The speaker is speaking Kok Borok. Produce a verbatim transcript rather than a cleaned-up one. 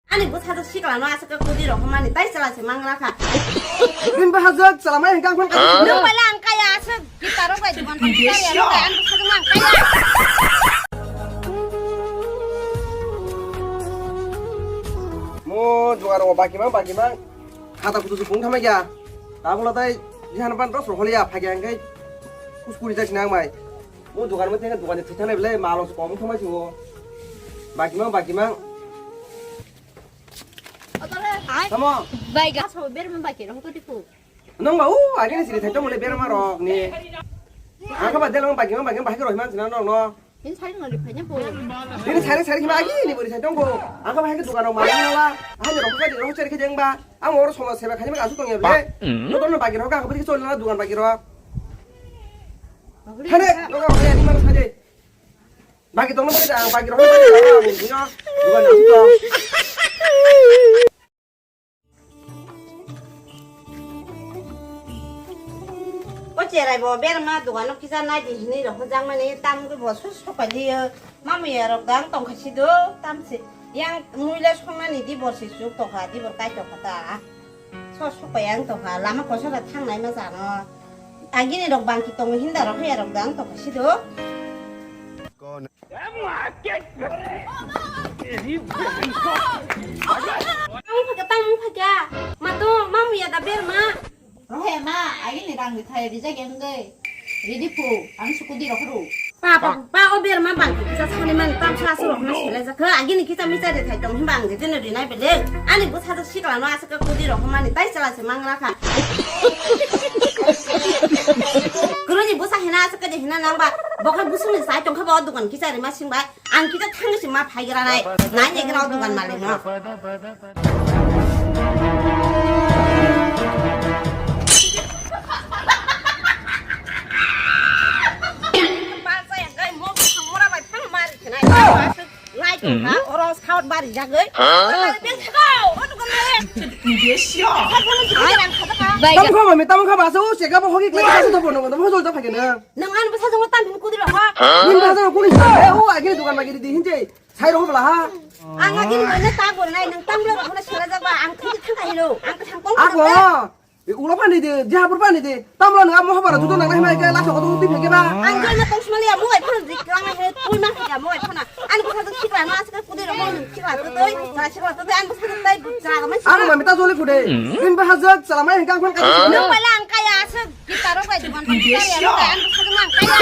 Ani bwsajwk sikla no aswk khe kudi rok mani tai chwla se mangra kha. Bini bwsajwk chwla mai hwnkhe ang phone kaiya. Nwng bai le ang kaiya aswk guitar rok bai dugan bai guitar ya rok bai ang bwsajwk no ang kaiya. Mo dugan rok baki mang baki mang khata kutu su pung thamai kya. Tabuk la tai jihana ban rok rok holiya phai kya hwnkhe kuskuri jak sinang mai. Mo dugan mo tengka dugan de thwi thanai belai malo kom thoma siwo. Baki mang baki mang. Tamo. Bai ga so ber mo baki rong to diku. Nong ba u age ni siri thaito mole ber ma rok ni. Ang kha ba delo baki mang baki mang bahai rok man sina nong no. Ini sari nang di phanya bo. Ini sari sari kima agi ni bori sai tong bo. Ang kha bahai dugan rok ma nang la. Ang rok ka di rok cheri khe jeng ba. Ang oro somaj seba khani ma asu tong ya be. No to no baki rok ka bori chol na dugan baki rok. Thane, no ka bori ani ma sa je. Bagi tongma bagi ang bagi rohor bagi ang buyo. Bukan aku to. O cherai bo berma dogano kisa nai di hini rohor jang mani tam go bo sus sopai di. Mamu ya rok dang tong khasi do tam se. Yang muila songna ni di bor si suk tong kha di bor kai tong kha ta. So supai ang tongkha, lama kosa da thangnai ma jano. Agini rok bangki tongo hinda rok, haya rok da ang tongkha sido. Tamo phaka, tamo phaka. Ma to, mamu ya da ber ma. Rohe ma, agini rang di thai rijak yang gai. Ridi phu, ang sukudi rok ru. Pa, pa, pa, o berma bangki kisa sani mani tamsa aswk rok no sele jakha. Agini kisa misa de thai tong himba ang je dino rinai bele. Ani bwsajwk sikla no aswk kudi rok mani tai chwla se mangra kha. Kuruni bwsa hina aswk kudi hina nang ba. Bokha busung ni sai tong kha ba o dukan kisa rima sing ba. Ang kisa thang si ma phai gra nai. Nai ne gra o dukan malik no. Bai. Tamo kha mami, tamo kha basa o seka bo hoki klai basa to bono bono hojol ta phage na. Nang an basa jong tam hin kudiro ha. Hin basa ko ni. E o agi dukan magi di hin je. Sai ro bla ha. Ang agi ni ne ta go nai nang tam lo ko na sura ja ba ang thang thang ka hilo. Ang thang kong. Ago. E ulo pani de, jahapur pani de. Tamlo nang amo habara judo nang nai mai ke laso ko tu ti phege ba. Ang joi na tong smali amu ai phone dik lang ai pui ma ke amu ai phone. An ko sa sikla na aska kudi ro mo sikla to doi. Sa sikla to doi an ko sa doi ja ma. Ang mami ta joli kude. Din ba hajak salamai hingka phone ka. Nang bai lang kaya asuk. Guitar rok bai dukan bai guitar ya rok bai ang bwsajwk mang kaya.